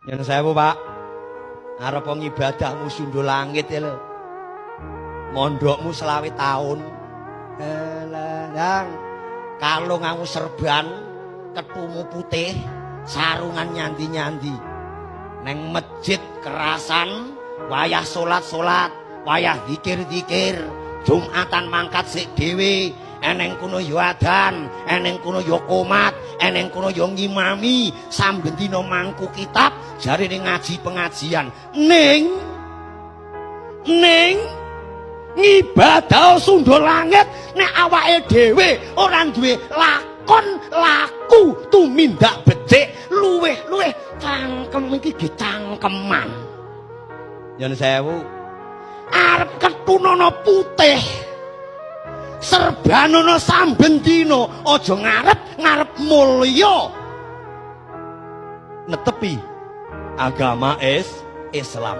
Yen sewu, Pak. Arep ngibadahmu sundul langit ya lho. Mondokmu 25 tahun. Alah, Dang. Kalung aku serban, ketumu putih, sarungan nyandi-nyandi. Neng masjid kerasan, wayah salat-salat, wayah zikir-zikir, Jumatan mangkat sik dhewe, eneng kono ya adan, eneng kono ya komat, eneng kono ya ngimami, samben dina mangku kitab, jarene ngaji pengajian. Ning ning ngibadah sundul langit nek awake dhewe ora duwe lakon laku tumindak becik, luweh-luweh cangkem iki ge cangkeman. Yen sewu, arep ketunono putih, serbanono samben dina, aja ngarep ngarep mulya netepi agama Islam.